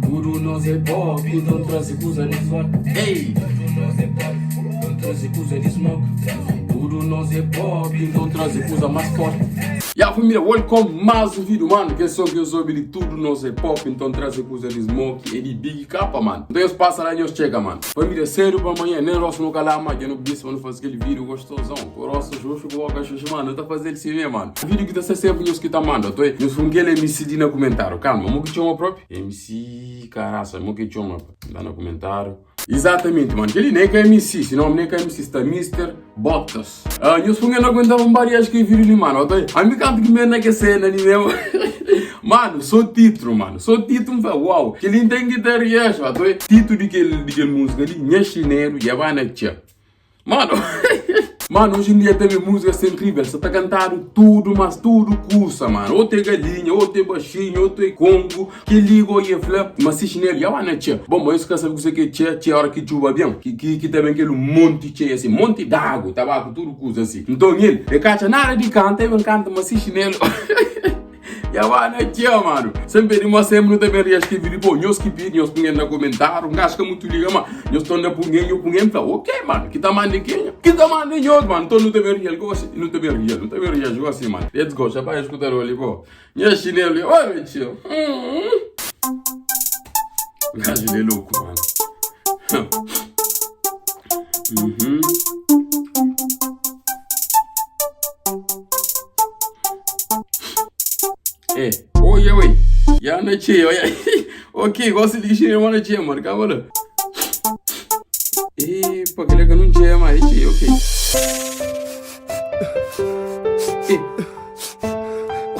Tudu nos é pop, nton traze kuza di smoke. Ei! Tudu nos é pop, nton traze kuza di smoke. Tudu nos é pop, nton traze kuza más forti. Ya família, welcome más um vídeo, mano. Kel som ki nhos obi di tudu nos é pop, nton traze kuza di smoke é di Big K, mano. Nton nhos pasa la nhos txeka, mano. Família, sedu pa manhã, nen rostu nu ka la, ma dja nu bisa pa nu faze kel vídeo gostosão. Ku rostu xuxu, ku boka xuxu, mano, nu ta faze-l si mê, mano. Vídeo ki ta ser sempre nhos ki ta manda, toi. Nhos fun kel MC di na kumentáriu. Kalma, mo ki txoma propi? MC Caraça, mo ki txoma? Da na kumentáriu. Exatamente, mano. Kel-li nem ka MC, se nome nem ka MC, sta Mister Bottas. Ah, nhos fun na aguentava um bariage que vídeo li, mano. Toi, a mi canto que me na que cena ali mesmo. Mano, só título, mano. Só título, me fala, uau. Kel-li tem que ter reaction, toi. Título de kel, de kel música ali, Nha Chinelo, já vai na tchê. Mano, mano, hoje em dia também música está incrível, só tá cantado tudo, mas tudo cursa, mano. Ou tem galinha, ou tem baixinho, ou tem congo, que liga ou ia fla, mas se chinelo, já vai na tchê. Bom, mas isso que sabe que você que tchê, tchê hora que chuva bem, que, que, que também aquele monte tchê assim, monte d'água, tabaco, tudo cursa assim. Então ele, ele cacha nada de canta, ele canta, mas se chinelo. Ya ba na txeu, mano. Sem pedi ma sempre nu ta ben reaxi vídeo. Pô, nhos ki pidi, nhos punha na comentário. Um gajo que muito liga, ma nhos tão na punha, nho punha, fla, ok, mano, ki ta manda quem? Ki ta manda nhos, mano. Então nu ta ben real, gosto, nu ta ben real, nu ta ben real, jogo assim, mano. Let's go, já vai escutar o ali, pô. Nha chinelo, olha, tio. Hum. O gajo ele é louco, mano. Uhum. É, oi, oi. Ya na txe, oi. Ok, gosto de xinê, mano, txe, mano, calma lá. Epa, aquele que não txe, mas txe, ok. Eh.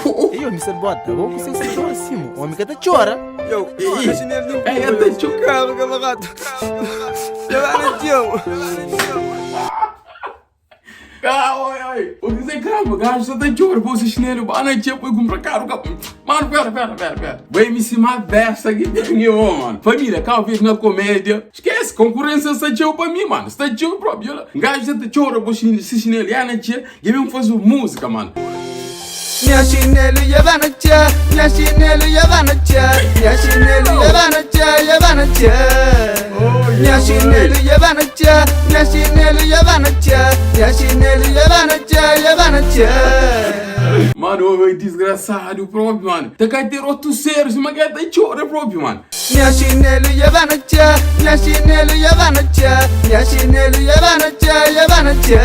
Oh, oh. Ei, Mr. Bota, vou com seu chora assim, o homem que tá chora. Yo, Ei, olha chinelo de um ei, até txo- carro, camarada. Já vai no tio. Ah, oi, oi. O que você calma, gajo, você tá chora, pô, chinelo, ba na txe, foi comprar caro, cap... Mano, pera, pera, pera, pera. Vai me cima dessa aqui tem eu, mano. Família, calma, vez na comédia. Esquece, concorrência está tcheu pra mim, mano. Está tcheu próprio. Olha. Gajo, você tá chora, pô, se chinelo, ya na txe, e mesmo fazer música, mano. Nha chinelo já vai no tio. Nha chinelo já vai no tio. Nha chinelo já vai no tio, já vai no tio. Nha chinelo já vai no tio. Nha chinelo já vai no tio. Nha chinelo já vai no tio, já vai no tio. Mano, oi, desgraçado próprio, mano. Tá cai ter outro ser, se uma tá chora próprio, mano. Nha chinelo já vai no tio. Nha chinelo já vai no tio. Nha chinelo já vai no tio, já vai no tio.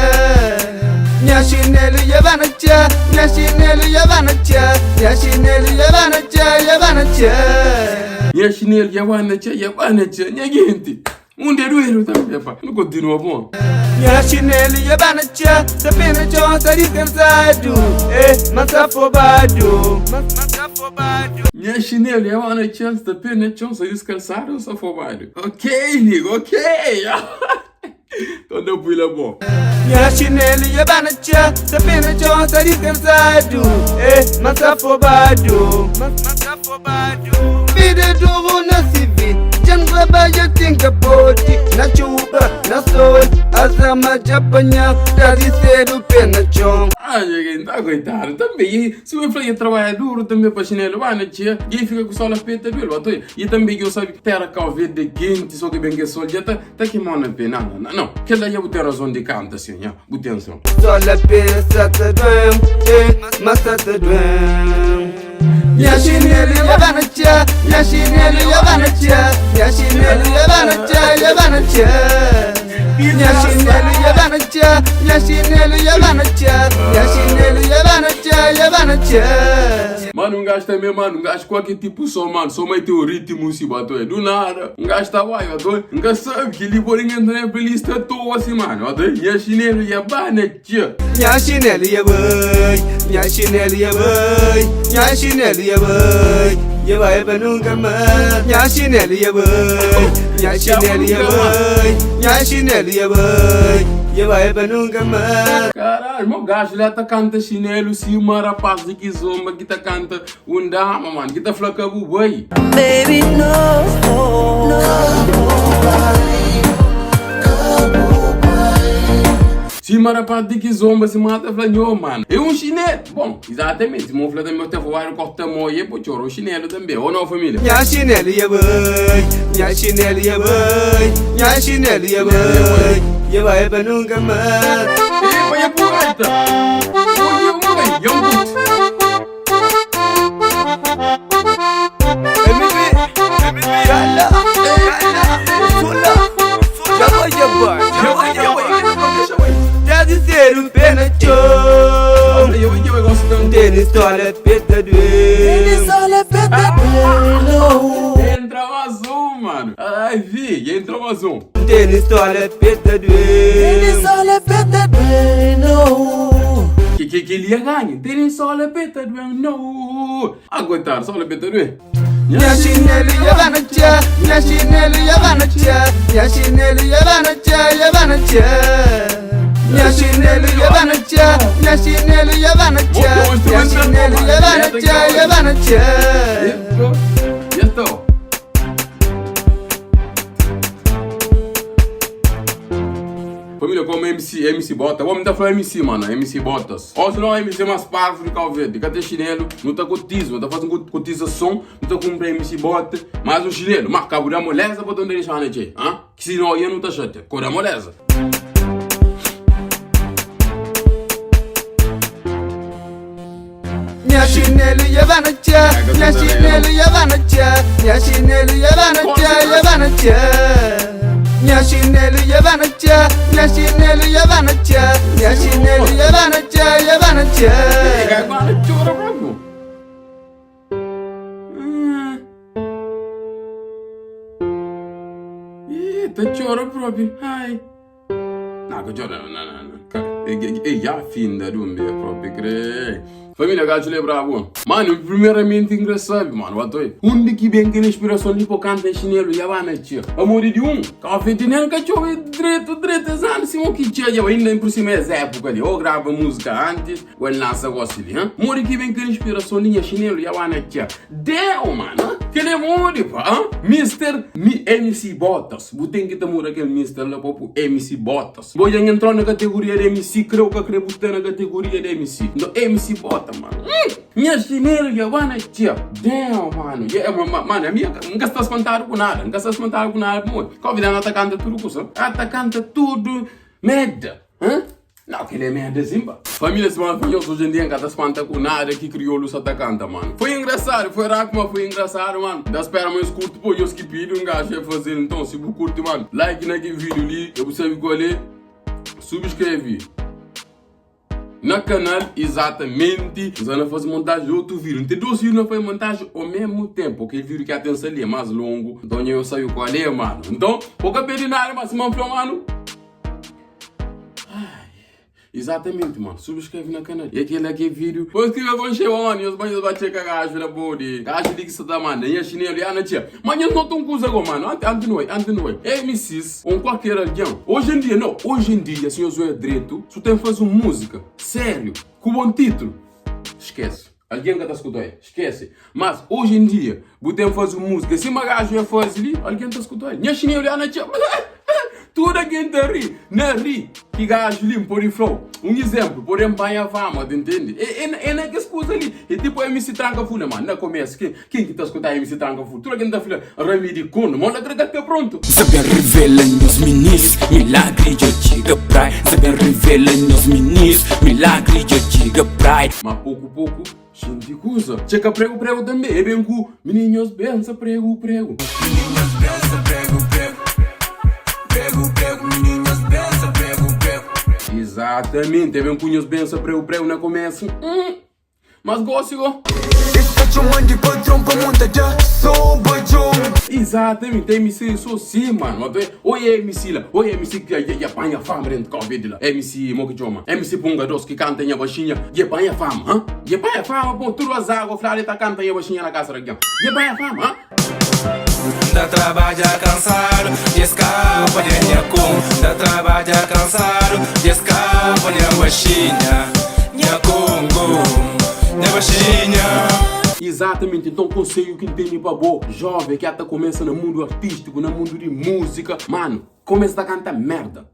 Nha chinelo já vai no tio. Nha chinelo já vai no tio. Nha chinelo já vai no tio, já vai no tio. Nha chinelo já vai na txe, já vai na txe. Nha gente, um dedo erro também, pá. Não continua bom. Nha chinelo já vai no tio. Tá pena chão, tá descansado. Eh, mas tá afobado. Mas tá afobado. Nha chinelo já vai na txe, tá pena chão, só descansado, só afobado. Ok, nigga, ok. Então deu pula bom. Nha chinelo já vai no tio. Tá pena chão, tá descansado. Eh, mas tá afobado. Mas tá afobado. Vida duro na CV. Já trabalha tem capote. Na chuva, na sol. As armas de apanhar. Tá de cedo, pé na chão. Ah, gente, tá coitado. Também, se eu falei trabalhar duro também para chinelo, vai na tia, e fica com o sol a peta dele, bato. E também que eu sabe, terra cá verde quente, só que bem que sol já tá, tá queimando na pena. Não, não, não. Que daí eu tenho razão de canta assim, já. Atenção. Só a pensa tá doendo, eh, mas tá tá doendo. Nha chinelo já vai no tio, nha chinelo já vai no tio, nha chinelo já vai no tio, já vai no tio. Nha chinelo já vai no tio, nha chinelo já vai no tio, nha chinelo já vai no tio, já vai no tio. Mano, um gajo também, mano, um gajo qualquer tipo só, mano, só vai ter o ritmo se bato, é do nada. Um gajo tá vai, bato, um gajo sabe que ele pode entrar na playlist à toa assim, mano, bato, nha chinelo já vai na tia. Nha chinelo já vai, nha chinelo já vai, nha chinelo já vai, já vai pra nunca mais. Nha chinelo já vai, nha chinelo já vai, nha chinelo já vai, já vai pra nunca mais. Caralho, meu gajo lá tá canta chinelo, se uma rapaz de que zomba que tá canta um dama, mano, que tá flaca bubai. Baby, no, no. Se. Sima rapaz di kizomba si mata fla nho mano é um chinelo bom exatamente sima fla tambe ta voado corta mo e po txora um chinelo tambe ou não família. Nha chinelo ia bai, nha chinelo ia bai, nha chinelo ia bai, ia bai pa nunca mais. Epa, ia porreta! Olha, mãe, é um puto. MB, Gala, Sula, Jaba Jaba, Jaba Jaba. Deve ser um pé na chão. Eu eu gosto tanto. Tênis tola peta doer. Entra mais um, mano. Ai, vi, entrou mais um. Tênis tola peta doer. Que ele ia ganhar? Tem só a peta do não. Aguentar, só a peta do. Nha chinelo ia vai na tchê, nha chinelo ia vai na tchê, nha chinelo ia vai na tchê, ia vai na tchê. Nha chinelo ia vai na tchê, nha chinelo ia vai na tchê, nha chinelo ia vai na tchê, ia vai na tchê. Já estou. Família, como MC Bota. O homem tá falando MC, mano. MC Botas. Ou se não, MC mais parvo de Cabo Verde. Cadê chinelo? Não tá cotizo, não tá fazendo cotização. Não tá comprando MC Bota. Mais um chinelo. Mas cabo da moleza, botando ele chama, tchê. Hã? Que se não, eu não tá chateado. Cor da moleza. Nha chinelo ia vai na tchê, nha chinelo ia vai na tchê, nha chinelo ia vai na tchê, ia vai na tchê. Nha chinelo ia vai na tchê, nha chinelo ia vai na tchê, nha chinelo ia vai na tchê, ia vai na tchê. Pega agora, chora, bravo. Ih, tá chora próprio. Ai. Não, que chora, não, não, não. Ei, já finda do meu próprio, cre. Família, gajo é brabo. Mano, primeiramente engraçado, mano. Atoi. Onde que vem aquela inspiração de pôr canta em chinelo e a bana, tia? Amor de um. Café de nem cachorro é direito, direito, exato. Se um que tia, já ainda por cima é época ali. Ou grava música antes, ou ele lança gosto ali, hein? Amor que vem aquela inspiração de chinelo e a bana, tia. Deu, mano. Que ele morre, pá. Hein? Mr. MC Botas. Tem que te morrer aquele Mr. lá, pô, MC Botas. Vou já entrar na categoria de MC, creio que acredito na categoria de MC. Então, MC Bota, mano. Minha chinelo já vai na tia. Damn, mano. Yeah, mano, a minha nunca está espantado com nada. Nunca está espantado com nada, amor. Convidando a canta tudo, cusa. Atacanta tudo. Merda. Hã? Não, que ele é merda zimba. Família se maravilhosa hoje em dia nunca espanta com nada que crioulo só canta, mano. Foi engraçado, foi raco, mas foi engraçado, mano. Da espera mais curto, pô, eu skip um gajo ia fazer. Então, se você curte, mano, like naquele vídeo ali, eu vou saber qual é. Subscreve no canal, exatamente. Nós vamos fazer montagem de outro vídeo. Tem dois vídeos, não faz montagem ao mesmo tempo. Porque o vídeo que a atenção ali é mais longo. Então eu sei qual é, mano. Então, pouca perder nada, mas mano, mano. Exatamente, mano. Subscreve no canal. E aquele aqui vídeo. Pois que eu vou mano. E os banhos bater com a gajo na bode. Gajo de que se tá, mano. E a chinelo e a tia. Mas eu não tô com coisa, mano. Antes não é, antes não é. MCs ou qualquer alguém. Hoje em dia, não. Hoje em dia, se eu sou direito, se tem que fazer música, sério, com bom título, esquece. Alguém que tá escutando aí, esquece. Mas hoje em dia, você tem que fazer música. Se uma gajo ia fazer ali, alguém tá escutando aí. Minha chinelo e a tia. Tudo alguém tá ri, não ri. Que gajo limpo de flow. Um exemplo, por exemplo, a fama, entende? É naquelas coisas ali. É tipo MC Tranca Fula, mano. Na começo, quem que tá escutando MC Tranca Fula? Tudo alguém tá falando, Rami de Kono, mano, agrega que pronto. Saber revela nos minis, milagre de diga praia. Saber revela nos minis, milagre de diga praia. Mas pouco pouco, gente coisa. Checa prego, prego também. É bem com meninos, bença, prego, prego. Meninos, bença, prego, prego. Prego, prego, meninos, bença, prego, prego. Exatamente, é bem com os bença, prego, prego na começo. Mas gosto, go. Exatamente, MC sou sim, mano. Oi MC lá, oi MC que apanha fama dentro do Covid lá. MC Mokijoma, MC Punga dos que canta em baixinha, e apanha fama, hã? E apanha fama, pô, tudo as águas, Flávio tá canta em baixinha na casa da guia. E apanha fama, hã? Da trabalha cansado, descapa de minha com. Da trabalha cansado, descapa de baixinha, minha Congo, minha baixinha. Exatamente, então conselho que tem para bom jovem que até começa no mundo artístico, no mundo de música, mano, começa a cantar merda.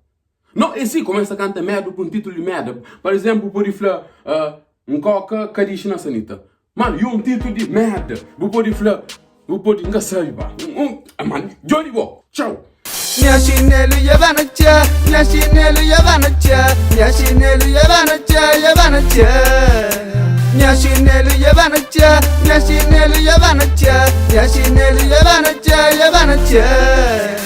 No, é si, começa a cantar merda com um título de merda. Por exemplo, pode falar, Nkoka Kadish na Sanita. Mano, e um título de merda. Bu pode falar, bu pode, nunca sabe, pá. Mano, Johnny Bo, tchau. Nha chinelo ya na tcha, nha chinelo ya na tcha, nha chinelo ya na tcha, ya na tcha. Nha chinelo ya na tcha, nha chinelo ya na tcha, nha chinelo ya na tcha, ya na tcha.